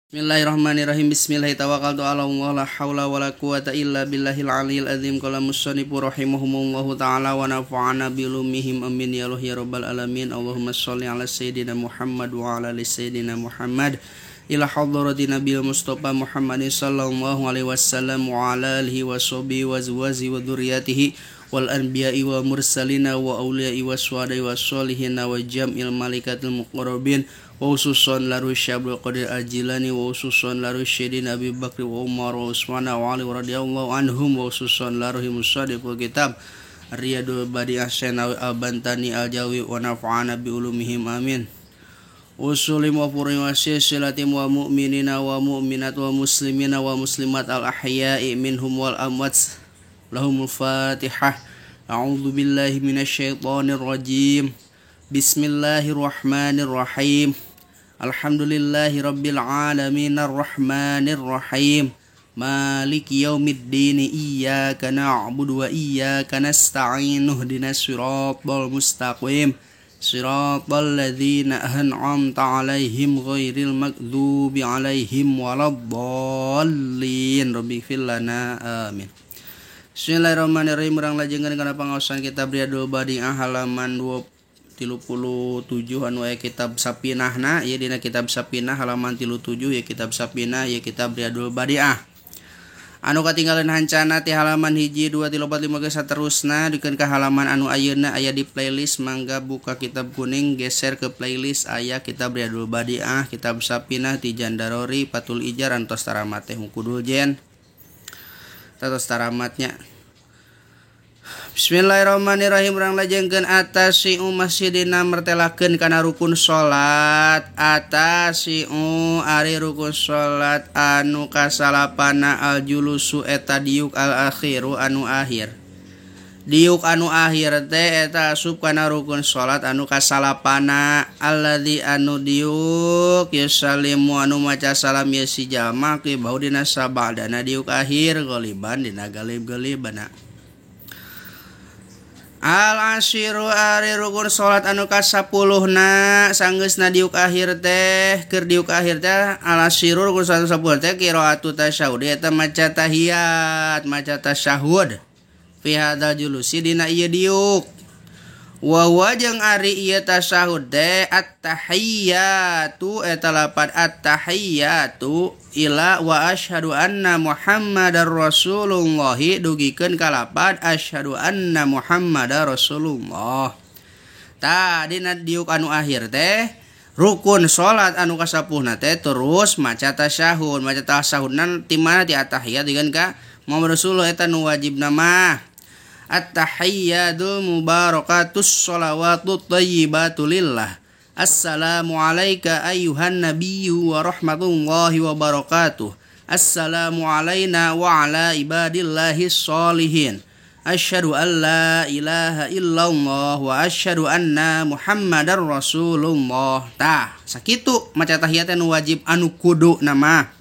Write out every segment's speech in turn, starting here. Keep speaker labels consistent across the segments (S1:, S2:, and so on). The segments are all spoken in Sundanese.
S1: Bismillahirrahmanirrahim. Bismillahirrahmanirrahim. Tawakkaltu ala Allah la haula wala quwata illa billahil aliyil azim. Qala musannif rahimahumullahu ta'ala wa nafa'ana bi ulumihim amin ya Allah ya rabbal alamin. Allahumma sholli ala sayidina Muhammad wa ala ali sayidina Muhammad ila hadrati nabiyil Mustafa Muhammadin sallallahu alaihi wasallam wa ala alihi wa sahbihi wa azwajihi wa dzurriyyatihi wal anbiya'i wal mursalina wa awliya'i waswadai wassolihina wa jam'il malikatil muqarrabin wa khususan laru Syabdul Qadir Al-Jilani wa khususan laru Syedina Abi Bakri wa Umar wa Utsman wa Ali radhiyallahu anhum wa khususan laruhi musadiqul kitab Riyadul Badi'ah Senawi Al-Bantani Al-Jawi wa nafa'ana bi ulumihim amin. Usulim wa furui wa silsilatim wa mu'minina wa mu'minat wa muslimina wa muslimat al-ahya'i minhum wal amwat. Lahumul Fatihah. A'udzu billahi minasyaitonir rajim. Bismillahirrahmanirrahim. Alhamdulillahi rabbil alamin arrahmanir rahim. Maliki yaumiddin. Iyyaka na'budu wa iyyaka nasta'in. Ihdinas siratal mustaqim. Siratal ladzina an'amta 'alaihim ghairil maghdubi 'alaihim waladdallin. Rabbighfir lana amin. Bismillahirrahmanirrahim. Urang lajengkeun kana pangaosan kitab Riyadul Badi'ah halaman 37 anu aya kitab Sapinahna, ieu dina kitab Sapinah halaman 37 ya kitab Sapinah ya kitab Riyadul Badi'ah. Anu katinggalan hancana ti halaman 1 2 3 4 5 geus saterusna dikeun ka halaman anu ayeuna aya di playlist, mangga buka kitab kuning geser ke playlist aya kitab Riyadul Badi'ah, kitab Sapinah ti Jandarori Patul Ijar antos taramat teh Hungkudul Jen. Tatos taramatnya. Bismillahirrahmanirrahim. Urang lajengkeun atasi'u masjidina mertelakeun kana rukun salat. Atasi'u ari rukun salat anu kasalapana aljulusu eta diuk al akhiru anu akhir. Diuk anu akhir teh eta asup kana rukun salat anu kasalapana. Alladzi anu diuk yusalimu anu maca salam ye si jalma ki bau dina sabadana diuk akhir goliban dina galib-galibana. Al asyiru ari rukun salat anu ka-10na sanggeusna diuk akhir teh keur diuk akhir teh al asyiru rukun salat 10 teh qiraatu tasyahud eta maca tahiyat maca tasyahud fi hadzal julusi dina ieu diuk. Wa huwa jeung ari ieu tasyahud teh at-tahiyyatu eta lapad at-tahiyyatu ila wa asyhadu anna Muhammadar Rasulullah dugikeun ka lapad asyhadu anna Muhammadar Rasulullah. Tah dina diuk anu akhir teh rukun salat anu ka-10 teh terus maca tasyahud, maca tasyahudna ti mana ti at-tahiyyat dugikeun ka Muhammad Rasulullah eta nu wajibna mah. At-tahiyyatul mubarakatus sholawatut thayyibatu lillah. Assalamu alayka ayyuhan nabiyyu wa rahmatullahi wa barakatuh. Assalamu alayna wa ala ibadillahis sholihin. Asyhadu an la ilaha illallah wa asyhadu anna Muhammadar Rasulullah. Tah, sakitu maca tahiyat anu wajib anu kudu nama.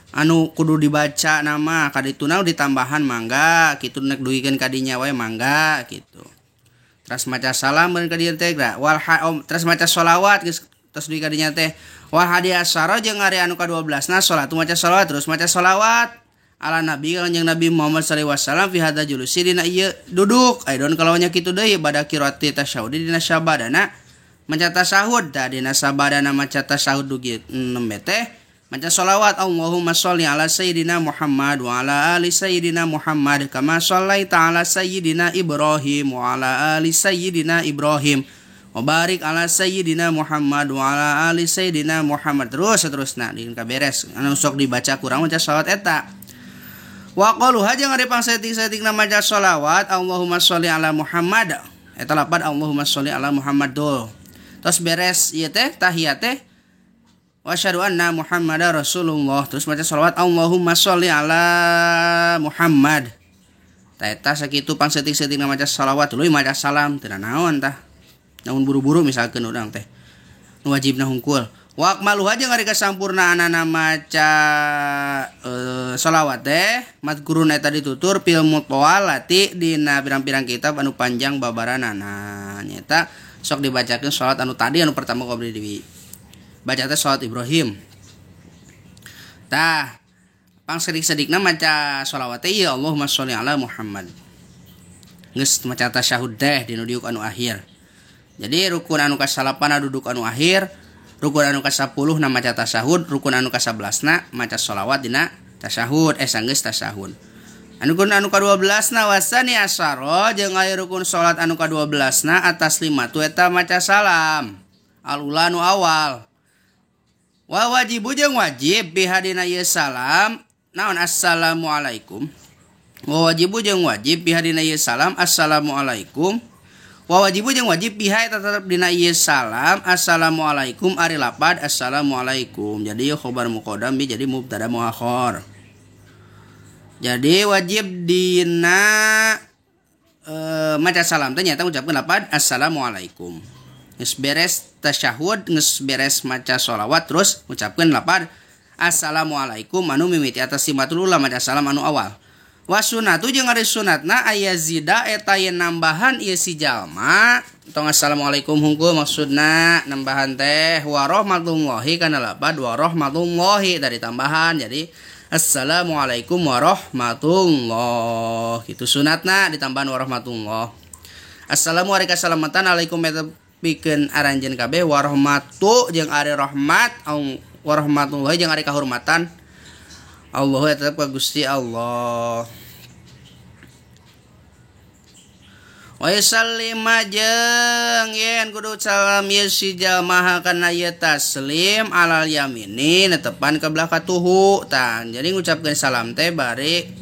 S1: Anu kudu dibaca nama kadituna ditambahan mangga kitu nek dugikeun ka dinya wae mangga kitu. Terus maca salam ka dieu teh wal terus maca sholawat geus terus dugi ka dinya teh wal hadi asyara jeung ari anu ka-12 na salat maca sholawat terus maca sholawat ala nabi kanjeng Nabi Muhammad sallallahu alaihi wasallam fi hadza julusi dina ieu duduk aidon kalawanya kitu deui bada qiraati tasyahud dina sabadana maca tasyahud tah dina sabadana maca tasyahud dugi nembe teh maca sholawat Allahumma sholli ala sayyidina Muhammad wa ala ali sayyidina Muhammad kama shallaita ala sayyidina Ibrahim wa ala ali sayyidina Ibrahim wa barik ala sayyidina Muhammad wa ala ali sayyidina Muhammad terus seterusna dikeun ka beres anu sok dibaca kurang maca sholawat eta. Wa qalu haja ngari pangseting-setingna maca sholawat Allahumma sholli ala Muhammad eta lapad Allahumma sholli ala Muhammad tuh. Terus beres ieu teh tahiyat teh wa asyhadu anna Muhammadar Rasulullah terus maca sholawat Allahumma sholli ala Muhammad. Tah eta sakitu pangseting-setingna maca sholawat tuluy maca salam teu naon tah. Namun buru-buru misalkeun urang teh nu wajibna hungkul. Wa akmaluha jeung ari kasampurnaanana maca sholawat teh mazkurun eta ditutur fil mutawalati dina pirang-pirang kitab anu panjang babaranana nyaeta sok dibacakeun sholawat anu tadi anu pertama ku abdi baca teh salat Ibrahim. Tah pang sedik-sedikna maca sholawat teh ya Allahumma sholli ala Muhammad. Geus maca tasyahud teh dinu diuk anu akhir. Jadi rukun anu ka-9 duduk anu akhir, rukun anu ka-10 na maca tasyahud, rukun anu ka-11 na maca sholawat dina tasyahud sanggeus tasyahud. Anu rukun anu ka-12 na wasani asyara jeung aya rukun salat anu ka-12 na atas 5 tu eta maca salam. Al-ula anu awal. Wa wajibu jeung wajib bihadina ieu salam naon assalamualaikum. Wa wajibu jeung wajib bihadina ieu salam assalamualaikum. Wa wajibu jeung wajib biha eta tetep dina ieu salam assalamualaikum ari lapad assalamualaikum. Jadi ieu khobar muqaddam bi jadi mubtada muakhar. Jadi wajib dina maca salam teh nyaeta ngucapkeun lapad assalamualaikum. Geus beres tasyahud, geus beres maca sholawat terus ngucapkeun lapad assalamualaikum anu mimiti atas simatul ula maca salam anu awal. Wa sunatu jeung ari sunatna aya zida eta yen nambahan ieu si jalma tong assalamualaikum hungkul maksudna nambahan teh wa rahmatullahi kana lapad wa rahmatullahi dari tambahan jadi assalamualaikum warahmatullah gitu sunatna ditambahan warahmatullah. Assalamualaikum salamatan alaikum eta pikeun aranjeun kabeh warahmatu jeung ari rahmat warahmatullahi jeung ari kahormatan Allah eta ka Gusti Allah. Wa yusallima jeung yen kudu salam ieu si jalma kana ieu taslim alal yamini netepan ka belah katuhu. Tah jadi ngucapkeun salam teh bari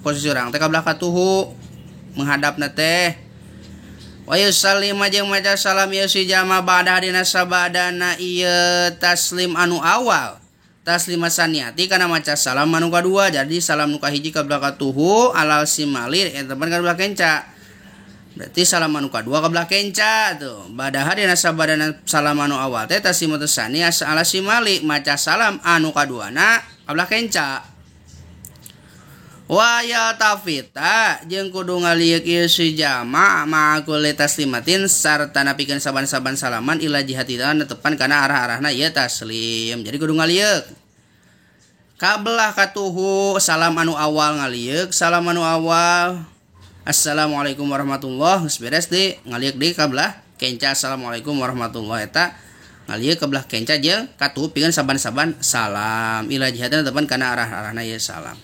S1: posisi urang teh ka belah katuhu menghadapna teh. Wa yusallima jeung maca salam ieu si jalma ba'da dina sabadana ieu taslim anu awal. Taslim saniati kana maca salam anu kadua. Jadi salam nu kahiji ka belah katuhu alal simali netepan ka belah kenca. Berarti salam anu kadua ka belah kenca tuh. Badaha dina sabadana salam anu awal teh taslimatu sani ala simali maca salam anu kaduana ka belah kenca. Wa ya tafita jeung kudu ngalieuk ieu si jama ma kulli taslimatin sarta napikeun saban-saban salaman ila jihati netepan kana arah-arahna ieu taslim. Jadi kudu ngalieuk ka belah katuhu salam anu awal ngalieuk salam anu awal assalamualaikum warahmatullahi geus beres deui ngalieuk deui ka belah kenca assalamualaikum warahmatullahi eta ngalieuk ka belah kenca jeung katuhu pikeun saban-saban salam ila jihatan tepan kana arah-arahna ieu salam.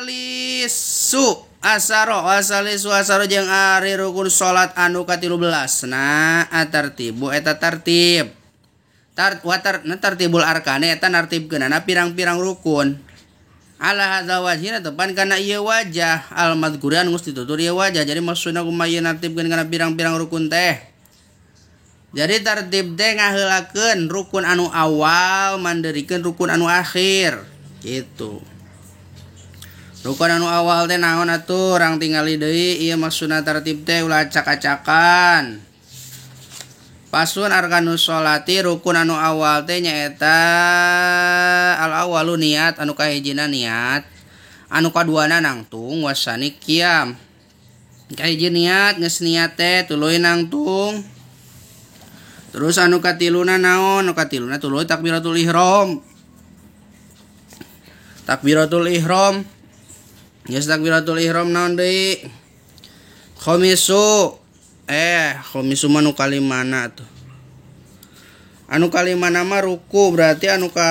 S1: Wasalisu asaro wasalisu asaro jeung ari rukun salat anu ka-13 na atartibu eta tartib watar na tartibul arkane eta nartibkeunana pirang-pirang rukun ala hadza wajhina tepan kana ieu wajah al madhkuran geus ditutur ieu wajah. Jadi maksudna kumaha ieu nartibkeun kana pirang-pirang rukun teh. Jadi tartib teh ngaheulakeun rukun anu awal manderikeun rukun anu akhir gitu. Rukun anu awal teh naon atuh urang tingali deui ieu maksudna tartib teh ulah acak-acakan. Pasun arkanus sholati rukun anu awal teh nyaeta al awalu niat anu kahijina niat anu kaduana nangtung wasani qiyam. Kahiji niat geus niat teh tuluy nangtung. Terus anu katiluna naon? Anu katiluna tuluy takbiratul ihram. Takbiratul ihram. Geus takbiratul ihram naon deui? Khamisu Khomisu mah nu kalimana tuh. Anu kalimana mah ruku berarti anu ka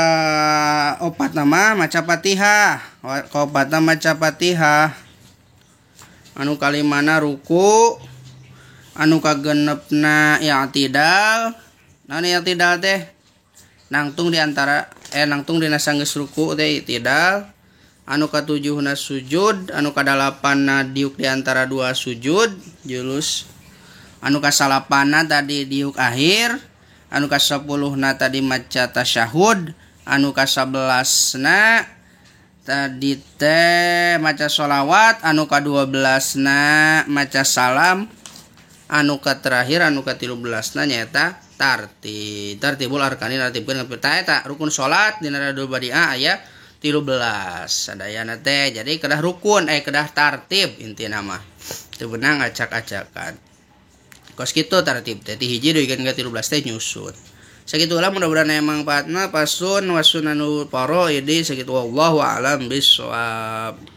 S1: opat nama maca Fatihah. Ka opatna maca Fatihah. Anu kalimana ruku, anu kagenepna i'tidal. Naon i'tidal teh? Nangtung di antara nangtung dina sanggeus ruku teh i'tidal. Anu katujuhna sujud, anu kadalapanna diuk di antara dua sujud, julus. Anu kasalapana tadi diuk akhir, anu ka-10na tadi maca tasyahud, anu ka-11na tadi teh maca sholawat, anu ka-12na maca salam, anu ka terakhir anu ka-13na nyaeta tartib. Tartibul arkani nartibkeun eta rukun salat dina Radul Badiah aya 13 sadayana teh. Jadi kedah rukun kedah tartib intina mah. Teu beunang acak-acakan. Kos kitu tartib teh ti hiji dugi ka 13 teh nyusun. Sagitulah mudah-mudahan aya mangpaatna pasun wasunanu faraidi sakitu wallahu a'lam bissawab.